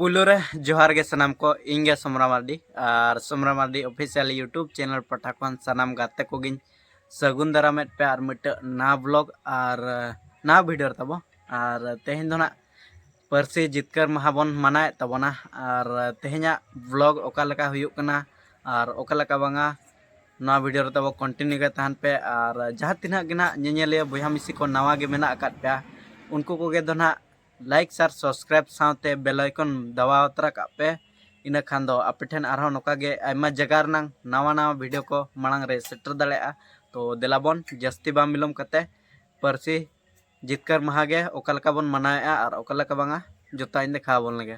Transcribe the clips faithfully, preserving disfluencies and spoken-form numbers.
ᱯᱩᱭᱞᱩ ᱨᱮ ᱡᱚᱦᱟᱨ ᱜᱮ ᱥᱟᱱᱟᱢ ᱠᱚ, ᱤᱧ ᱜᱮ ᱥᱚᱢᱨᱟ ᱢᱟᱨᱰᱤ᱾ ᱟᱨ ᱥᱚᱢᱨᱟ ᱢᱟᱨᱰᱤ ᱚᱯᱷᱤᱥᱤᱭᱟᱞ YouTube ᱪᱮᱱᱮᱞ ᱯᱟᱦᱴᱟ ᱠᱷᱚᱱ ᱥᱟᱱᱟᱢ ᱜᱟᱛᱮ ᱠᱚᱜᱮᱧ ᱥᱟᱹᱜᱩᱱ ᱫᱟᱨᱟᱢᱮᱫ ᱯᱮᱭᱟ ᱟᱨ ᱢᱤᱫᱴᱟᱝ ᱱᱟᱣᱟ ᱵᱞᱚᱜ ᱟᱨ ᱱᱟᱣᱟ ᱵᱷᱤᱰᱤᱭᱳ ᱨᱮ ᱛᱟᱵᱚ᱾ ᱟᱨ ᱛᱮᱦᱮᱧ ᱫᱚ ᱱᱟᱜ ᱯᱟᱹᱨᱥᱤ ᱡᱤᱛᱠᱟᱹᱨ ᱢᱟᱦᱟ ᱵᱚᱱ ᱢᱟᱱᱟᱣᱮᱫ ᱛᱟᱵᱚᱱᱟ᱾ ᱟᱨ ᱛᱮᱦᱮᱧᱟᱜ ᱵᱞᱚᱜ ᱚᱠᱟ ᱞᱮᱠᱟ ᱦᱩᱭᱩᱜ ᱠᱟᱱᱟ ᱟᱨ ᱚᱠᱟ ᱞᱮᱠᱟ ᱵᱟᱝᱟ, ᱱᱚᱣᱟ ᱵᱷᱤᱰᱤᱭᱳ ᱨᱮ ᱛᱟᱵᱚ ᱠᱚᱱᱴᱤᱱᱤᱭᱩ ᱜᱮ ᱛᱟᱦᱮᱱ ᱯᱮ᱾ ᱟᱨ ᱡᱟᱦᱟᱸ ᱛᱤᱱᱟᱹᱜ ᱜᱮ ᱱᱟᱜ ᱧᱮᱧᱮᱞᱤᱭᱟᱹ ᱵᱚᱭᱦᱟ ᱢᱤᱥᱤ ᱠᱚ ᱱᱟᱣᱟ ᱜᱮ ᱢᱮᱱᱟᱜ ᱟᱠᱟᱫ ᱯᱮᱭᱟ, ᱩᱱᱠᱩ ᱠᱚᱜᱮ ᱫᱚ ᱱᱟᱜ ᱞᱟᱭᱤᱠ ᱥᱮᱭᱟᱨ ᱥᱟᱵᱥᱠᱨᱟᱭᱤᱵ ᱥᱟᱶᱛᱮ ᱵᱮᱞ ᱟᱭᱠᱚᱱ ᱫᱟᱵᱟᱣ ᱛᱚᱨᱟ ᱠᱟᱜ ᱯᱮ᱾ ᱤᱱᱟᱹ ᱠᱷᱟᱱ ᱫᱚ ᱟᱯᱮ ᱴᱷᱮᱱ ᱟᱨᱦᱚᱸ ᱱᱚᱝᱠᱟ ᱜᱮ ᱟᱭᱢᱟ ᱡᱟᱭᱜᱟ ᱨᱮᱱᱟᱝ ᱱᱟᱣᱟ ᱱᱟᱣᱟ ᱵᱷᱤᱰᱤᱭᱳ ᱠᱚ ᱢᱟᱲᱟᱝ ᱨᱮ ᱥᱮᱴᱮᱨ ᱫᱟᱲᱮᱭᱟᱜᱼᱟ᱾ ᱛᱚ ᱫᱮᱞᱟ ᱵᱚᱱ ᱡᱟᱹᱥᱛᱤ ᱵᱟᱝ ᱵᱤᱞᱚᱢ ᱠᱟᱛᱮ ᱯᱟᱹᱨᱥᱤ ᱡᱤᱛᱠᱟᱹᱨ ᱢᱟᱦᱟ ᱜᱮ ᱚᱠᱟ ᱞᱮᱠᱟ ᱵᱚᱱ ᱢᱟᱱᱟᱣᱮᱫᱼᱟ ᱟᱨ ᱚᱠᱟ ᱞᱮᱠᱟ ᱵᱟᱝᱟ, ᱡᱚᱛᱚᱣᱟᱜ ᱤᱧ ᱫᱮᱠᱷᱟᱣ ᱟᱵᱚᱱ ᱞᱮᱜᱮ᱾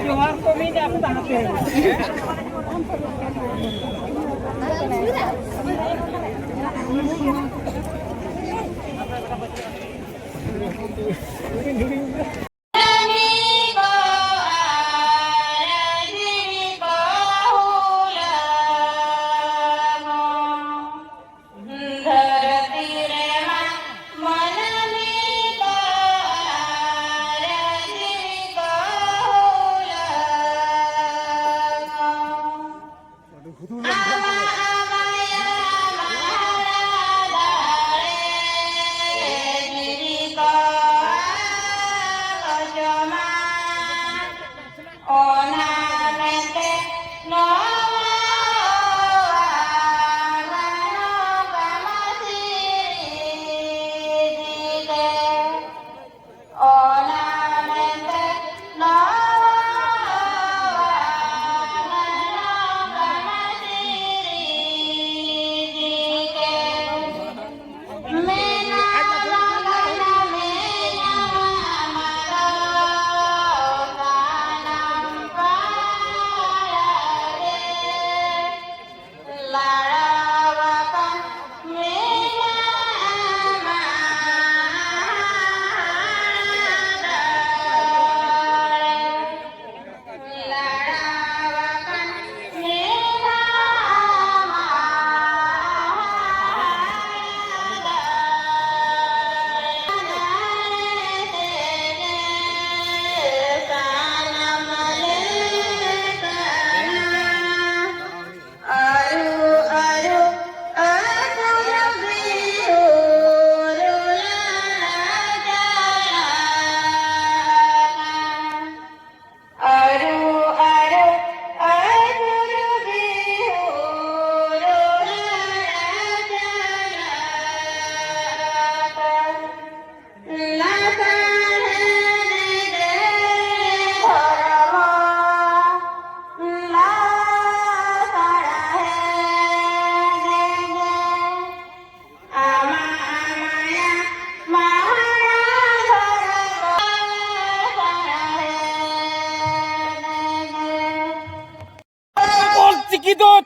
ᱡᱚᱦᱟᱨ ᱠᱚ ᱢᱤᱫ ᱟᱯᱮ ᱛᱟᱦᱮᱸ ᱯᱮ᱾ ᱫᱷᱟᱹᱨᱛᱤ ᱨᱮᱢᱟ ᱢᱟᱹᱱᱢᱤ ᱠᱚ ᱟᱨ ᱡᱤᱣᱤ ᱠᱚ ᱦᱩᱞᱟᱹᱝ᱾ ᱟᱢᱟᱜ ᱢᱟᱭᱟ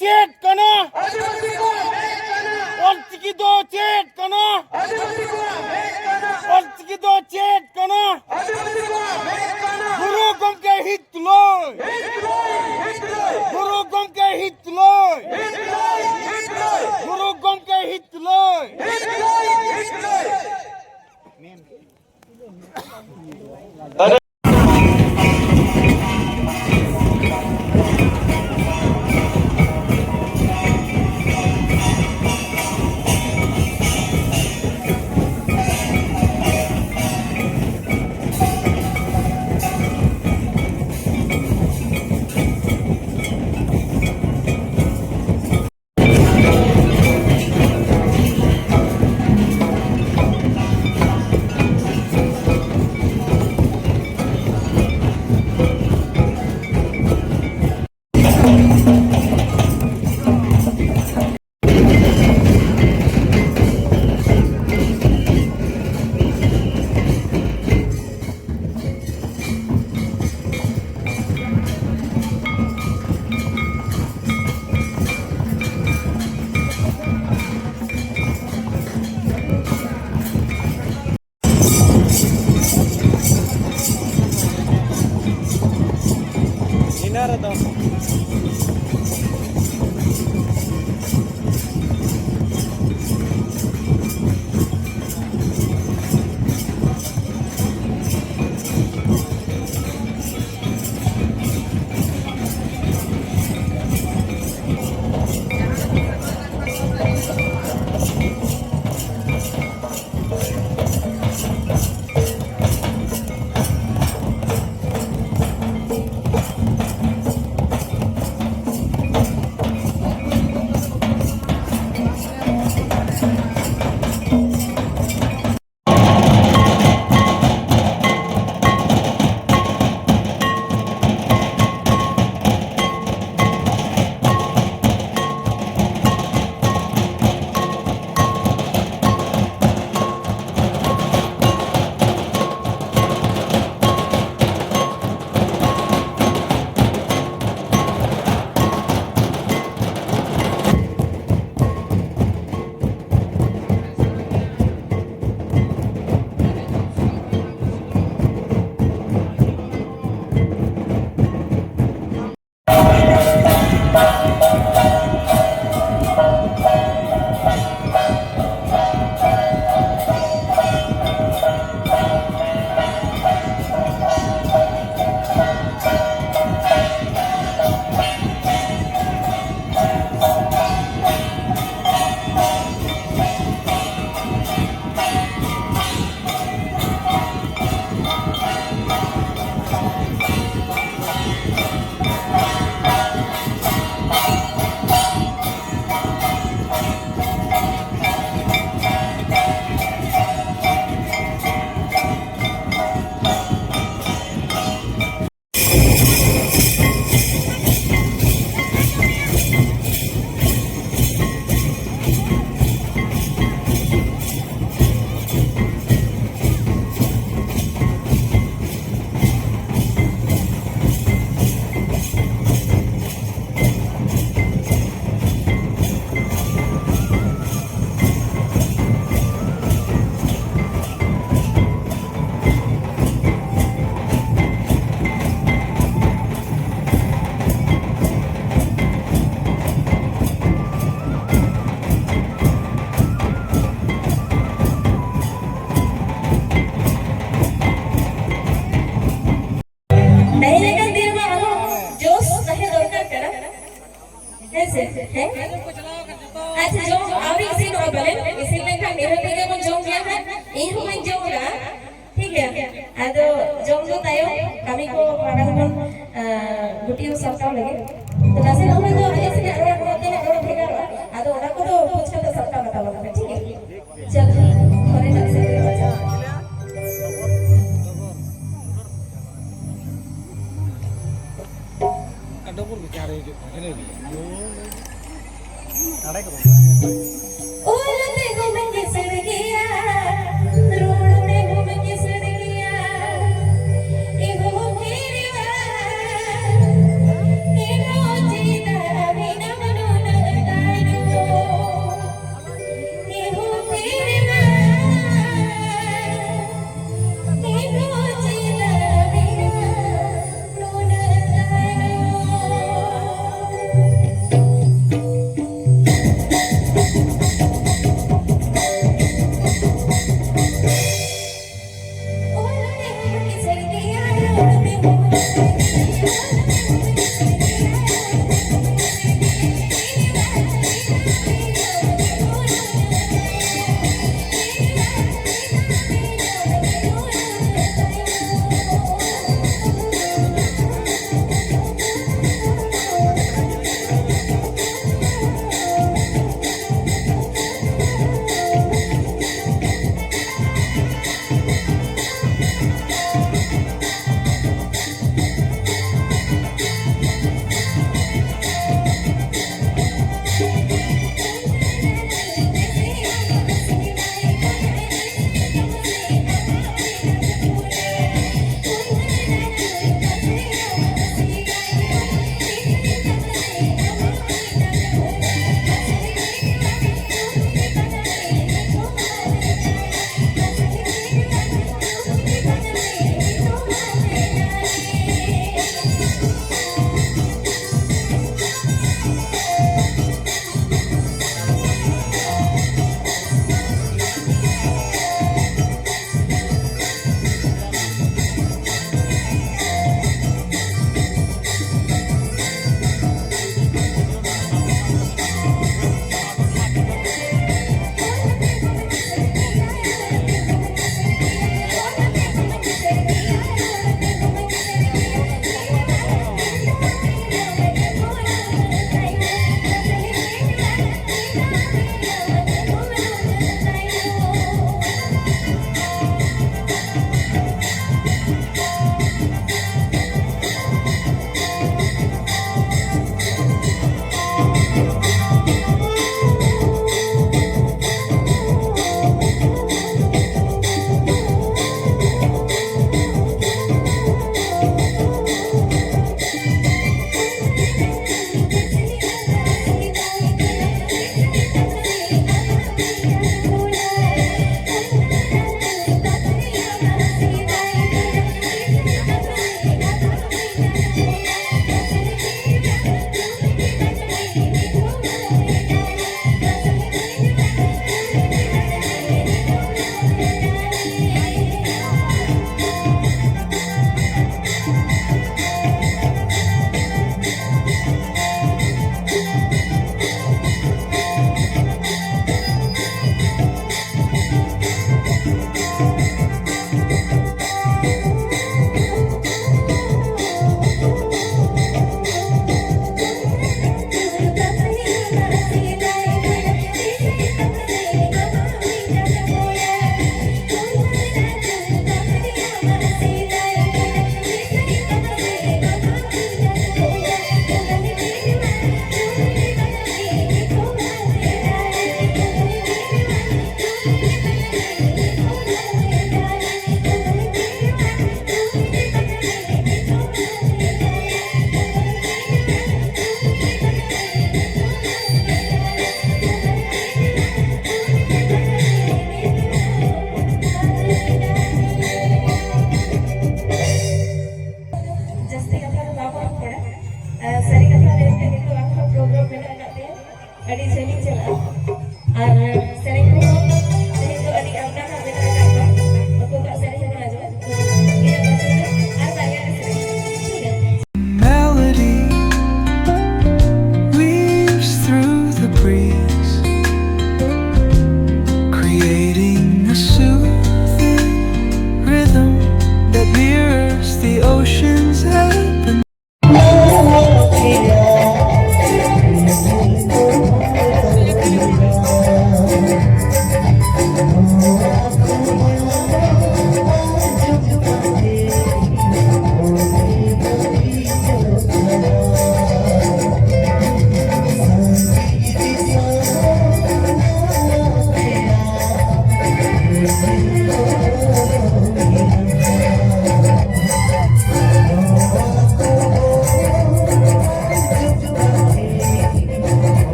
ᱪᱮᱫ ᱠᱟᱱᱟ? ᱟᱹᱫᱤᱵᱟᱹᱥᱤ ᱠᱚᱣᱟᱜ ᱦᱮᱡ ᱠᱟᱱᱟ᱾ ᱚᱞᱪᱤᱠᱤ ᱫᱚ ᱪᱮᱫ ᱠᱟᱱᱟ? ᱟᱹᱫᱤᱵᱟᱹᱥᱤ ᱠᱚᱣᱟᱜ ᱦᱮᱡ ᱠᱟᱱᱟ᱾ ᱚᱞᱪᱤᱠᱤ ᱫᱚ ᱪᱮᱫ ᱠᱟᱱᱟ? ᱟᱹᱫᱤᱵᱟᱹᱥᱤ ᱠᱚᱣᱟᱜ ᱦᱮᱡ ᱠᱟᱱᱟ᱾ ᱜᱩᱨᱩ ᱜᱚᱢᱠᱮ ᱦᱤᱛ ᱞᱟᱹᱭ᱾ ᱦᱤᱛ ᱞᱟᱹᱭ, ᱦᱤᱛ ᱞᱟᱹᱭ᱾ ᱜᱩᱨᱩ ᱜᱚᱢᱠᱮ ᱦᱤᱛ ᱞᱟᱹᱭ᱾ ᱦᱤᱛ ᱞᱟᱹᱭ, ᱦᱤᱛ ᱞᱟᱹᱭ᱾ ᱜᱩᱨᱩ ᱜᱚᱢᱠᱮ ᱦᱤᱛ ᱞᱟᱹᱭ᱾ ᱦᱤᱛ ᱞᱟᱹᱭ, ᱦᱤᱛ ᱞᱟᱹᱭ᱾ ᱯᱟᱞᱮᱱ ᱤᱥᱤᱱ ᱞᱮᱱᱠᱷᱟᱱ ᱱᱤᱨᱟᱹ ᱛᱮᱜᱮ ᱵᱚᱱ ᱡᱚᱢ ᱜᱮᱭᱟ ᱦᱟᱸᱜ᱾ ᱤᱧ ᱦᱚᱸ ᱵᱟᱹᱧ ᱡᱚᱢ ᱟᱠᱟᱫᱼᱟ᱾ ᱴᱷᱤᱠ ᱜᱮᱭᱟ, ᱟᱫᱚ ᱡᱚᱢ ᱫᱚ ᱛᱟᱭᱚᱢ ᱠᱟᱹᱢᱤ ᱠᱚ ᱢᱟᱲᱟᱝ ᱵᱚᱱ, ᱟᱸ, ᱜᱩᱴᱭᱟᱹᱣ ᱥᱟᱢᱴᱟᱣ ᱞᱟᱹᱜᱤᱫ᱾ ᱛᱚ, ᱱᱟᱥᱮᱱᱟᱜ ᱦᱚᱭᱛᱳ ᱟᱞᱮ ᱥᱮᱱᱟᱜ ᱨᱚᱲ, ᱱᱚᱛᱮᱱᱟᱜ ᱨᱚᱲ ᱵᱷᱮᱜᱟᱨᱚᱜᱼᱟ, ᱟᱫᱚ ᱚᱱᱟ ᱠᱚᱫᱚ ᱵᱩᱡᱽ ᱠᱟᱛᱮ ᱥᱟᱢᱴᱟᱣ ᱠᱟᱛᱟ ᱵᱚᱱ ᱯᱮ, ᱴᱷᱤᱠ ᱜᱮᱭᱟ? ᱪᱚᱞ, ᱯᱚᱨᱮᱱᱟᱜ ᱥᱮᱫ ᱨᱮ ᱪᱟᱞᱟᱜᱼᱟ᱾ ᱰᱚᱵᱚᱞ ᱵᱤᱪᱟᱨ ᱦᱤᱡᱩᱜ ᱠᱟᱱᱟ, ᱦᱮᱸ᱾ ᱚᱞ ᱛᱮᱦᱚᱸᱢ ᱠᱤᱥᱟᱹᱬ ᱜᱮᱭᱟ, ᱨᱚᱲ ᱛᱮᱦᱚᱸᱢ ᱠᱤᱥᱟᱹᱬ ᱜᱮᱭᱟ, ᱮᱦᱚ ᱠᱤᱨᱣᱟ, ᱮᱱᱚ ᱪᱮᱫᱟᱜ ᱢᱮᱱᱟᱢ ᱱᱩᱱᱟᱹᱜ ᱛᱟᱭᱱᱚᱢ? ᱮᱦᱚ ᱠᱤᱨᱣᱟ, ᱮᱱᱚ ᱪᱮᱫᱟᱜ ᱢᱮᱱᱟᱢ ᱱᱩᱱᱟᱹᱜ ᱛᱟᱭᱱᱚᱢ?